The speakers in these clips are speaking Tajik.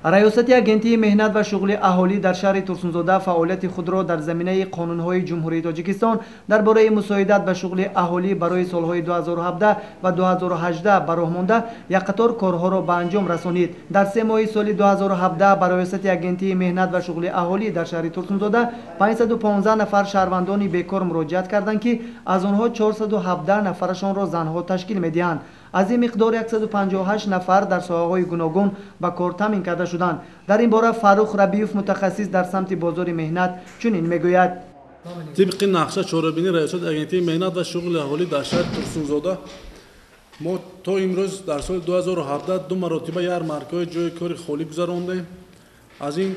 Раёсати Агентии меҳнат ва шуғли аҳолӣ дар шаҳри Турсунзода фаъолияти худро дар заминаи қонунҳои Ҷумҳурии Тоҷикистон дар бораи мусоидат ба шуғли аҳолӣ барои солҳои 2017 ва 2018 ба роҳ монда, як қатор корҳоро ба анҷом расонид. Дар 3 моҳи соли 2017 ба Раёсати Агентии меҳнат ва шуғли аҳолӣ дар шаҳри Турсунзода 515 нафар шаҳрвандони бекор муроҷиат карданд, ки аз онҳо 417 нафарашонро занҳо ташкил медиҳанд. Аз ин миқдор 158 нафар дар соҳаҳои гуногун ба кор таъмин карда шуданд. Дар ин бора Фаррух Рабиев, мутахассис дар самти бозори меҳнат, чунин мегӯяд. Тибқи нақша чорабинии Раёсати Агентии меҳнат ва шуғли аҳолӣ дар шаҳри Турсунзода мо то имрӯз дар соли 2017 ду маротиба ярмаркаҳои ҷойи кори холӣ гузарондем. Аз ин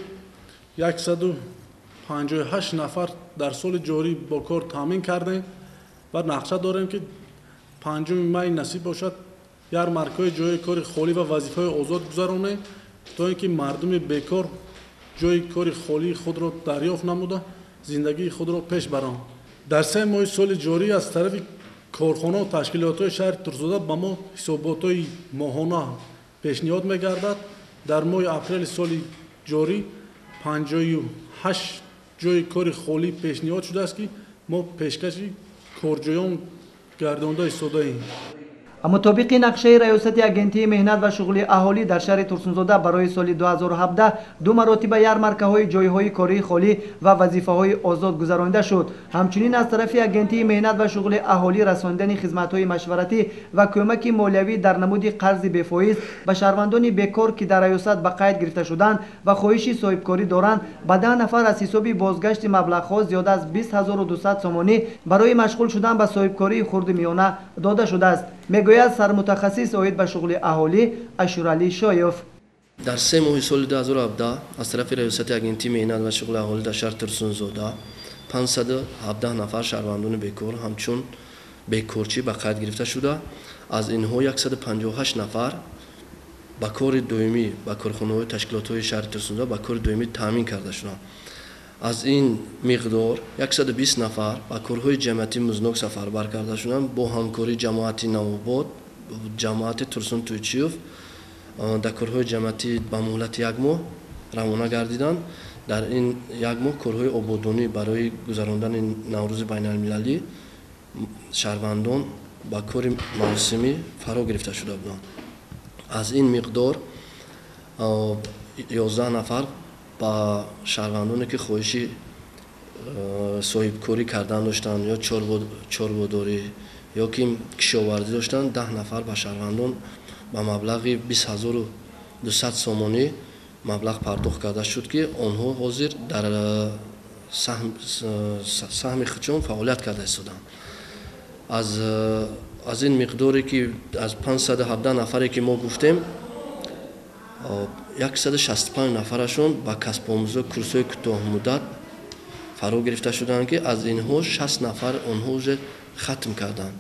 158 нафар дар соли ҷорӣ бо кор таъмин кардем ва нақша дорем, ки 5 май насиб бошад, ярмаркаҳои ҷойи кори холӣ ва вазифаҳои озод гузаронем, то ин ки мардуми бекор ҷойи кори холии худро дарёфт намуда, зиндагии худро пеш баранд. Дар 3 моҳи соли ҷорӣ аз тарафи корхона ва ташкилотҳои шаҳри Турсунзода ба мо ҳисоботҳои моҳона пешниҳод мегардад. Дар моҳи апрели соли ҷорӣ 58 ҷойи кори холӣ пешниҳод шудааст, ки мо пешкаши корҷӯён гардонда истодаем. Мутобиқи нақшаи Раёсати Агентии меҳнат ва шуғли аҳолӣ дар шаҳри Турсунзода барои соли 2017 ду маротиба ярмаркаҳои ҷойҳои кории холӣ ва вазифаҳои озод гузаронида шуд. Ҳамчунин аз тарафи Агентии меҳнат ва шуғли аҳолӣ расонидани хизматҳои машваратӣ ва кӯмаки молиявӣ дар намуди қарзи бефоиз ба шаҳрвандони бекор, ки дар раёсат ба қайд гирифта шуданд ва хоҳиши соҳибкорӣ доранд, ба 10 нафар аз ҳисоби бозгашти маблағҳо зиёда аз 20 200 сомонӣ барои машғул шудан ба соҳибкории хурди миёна дода шудааст, мегӯяд сармутахассис оид ба шуғли аҳолӣ Ашуралӣ Шоев. Дар 3 моҳи соли 2017 аз тарафи Раёсати Агентии меҳнат ва шуғли аҳолӣ дар шаҳри Турсунзода 517 нафар шаҳрвандони бекор ҳамчун бекорчӣ ба қайд гирифта шуда, аз инҳо 158 нафар ба кори доимӣ ба корхонаҳои ташкилотҳои шаҳри Турсунзода ба кори доимӣ таъмин карда шуданд. Аз ин миқдор 120 нафар ба корҳои ҷамъиятии музднок сафарбар карда шуданд. Бо ҳамкории ҷамоати Навобод, ҷамоати Турсун Тӯйчиев дар корҳои ҷамъиятӣ ба муҳлати як моҳ равона гардиданд. Дар ин як моҳ корҳои ободонӣ барои гузарондани Наврӯзи байналмилалӣ шаҳрвандон ба кори мавсимӣ фаро гирифта шуда буданд. Аз ин миқдор 11 нафар ба шаҳрвандоне, ки хоҳиши соҳибкорӣ кардан доштанд ё чорводорӣ ё ки кишоварзӣ доштанд, 10 нафар ба шаҳрвандон ба маблағи 20 200 сомонӣ маблағ пардохт карда шуд, ки онҳо ҳозир дар саҳми худшон фаъолият карда истоданд. Аз ин миқдоре, ки аз 517 нафаре, ки мо гуфтем, 165 нафарашон ба касбомӯзо курсҳои кӯтоҳмуддат фаро гирифта шуданд, ки аз инҳо 60 нафар онҳо уже хатм карданд.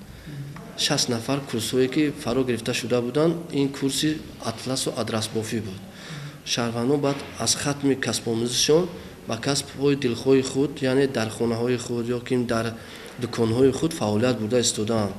60 нафар курсҳое, ки фаро гирифта шуда буданд, ин курси атласу адрасбофӣ буд. Шаҳрвандон баъд аз хатми касбомӯзишон ба касбҳои дилхоҳи худ, яъне дар хонаҳои худ ё ки дар дуконҳои худ фаъолият бурда истодаанд.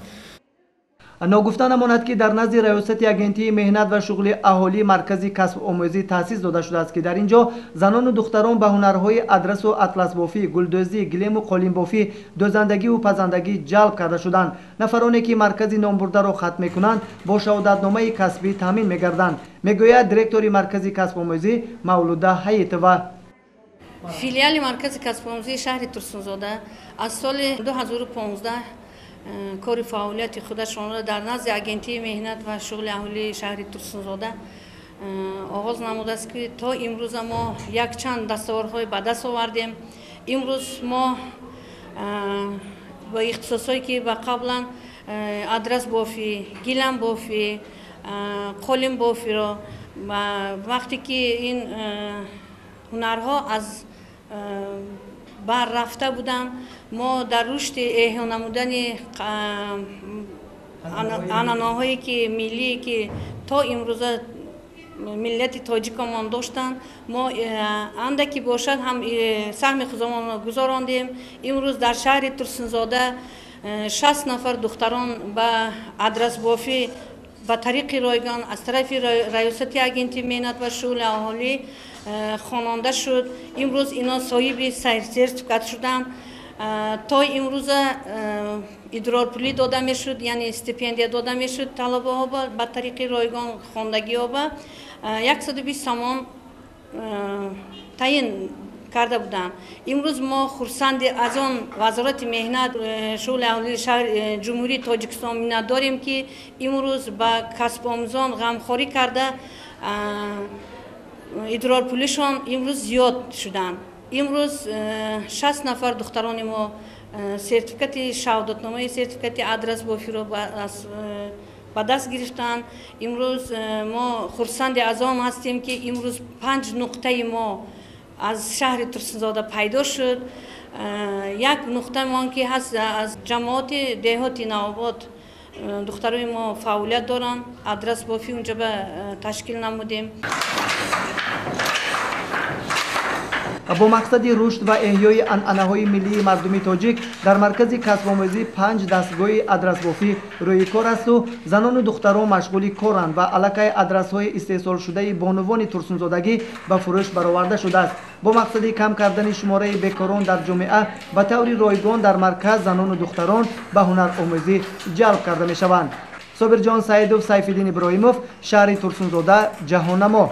Ногуфта намонад, ки дар назди Раёсати Агентии меҳнат ва шуғли аҳолӣ маркази касбомӯзӣ таъсис дода шудааст, ки дар ин ҷо занону духтарон ба ҳунарҳои адрасу атласбофӣ, гулдӯзӣ, гилему қолинбофӣ, дӯзандагиву пазандагӣ ҷалб карда шуданд. Нафароне, ки маркази номбурдаро хатм мекунанд, бо шаҳодатномаи касбӣ таъмин мегарданд, мегӯяд директори маркази касбомӯзӣ Мавлуда Ҳаитова. Филиали маркази касбомӯзии шаҳри Турсунзода аз соли 2015 кори фаъолияти худашонро дар назди Агентии меҳнат ва шуғли аҳолии шаҳри Турсунзода оғоз намудааст, ки то имрӯза мо якчанд дастовардҳое ба даст овардем. Имрӯз мо ба ихтисосҳое, ки ба қаблан адрасбофӣ, гиламбофӣ, қолинбофиро, вақте ки ин ҳунарҳо аз бар рафта буданд, мо дар рушди эҳё намудани анъанаҳое, ки миллие, ки то имрӯза миллати тоҷикомон доштанд, мо андаке бошад ҳам саҳми худамонро гузарондем. Имрӯз дар шаҳри Турсунзода 60 нафар духтарон ба адрасбофӣ Ба тариқи ройгон аз тарафи раёсати агентии меҳнат ва шуғли аҳолӣ хононда шуд. Имрӯз ино соҳиби сертификат шуданд. То имрӯза идрорпулӣ дода мешуд, яъне стипендия дода мешуд талабаҳо ба тариқи ройгон хондагиҳо ба 120 сомон таъин карда буданд. Имрӯз мо хурсанди аз он Вазорати меҳнат шуғли аҳолии шаҳр Ҷумҳурии Тоҷикистон миннатдорем, ки имрӯз ба касбомӯзон ғамхорӣ карда идрорпулишон имрӯз зиёд шуданд. Имрӯз 60 нафар духтарони мо сертификати шаҳодатномаи сертификати адрасбофиро ба даст гирифтанд. Имрӯз мо хурсанди аз он ҳастем, ки имрӯз 5 нуқтаи мо аз шаҳри Турсунзода пайдо шуд. Як нуқтаи ки ҳаст аз ҷамоати деҳоти Навобод духтарои мо фаъолият доранд. Адрасбофӣ унҷа ба ташкил намудем. Бо мақсади рушд ва эҳёи анъанаҳои миллии мардуми тоҷик дар маркази касбомӯзӣ 5 дастгоҳи адрасбофӣ рӯи кор асту занону духтарон машғули коранд ва аллакай адрасҳои истеҳсолшудаи бонувони турсунзодагӣ ба фурӯш бароварда шудааст. Бо мақсади кам кардани шумораи бекорон дар ҷомеа ба таври ройгон дар марказ занону духтарон ба ҳунаромӯзӣ ҷалб карда мешаванд. Собирҷон Саидов, Сайфиддин Иброҳимов, шаҳри Турсунзода, Ҷаҳоннамо.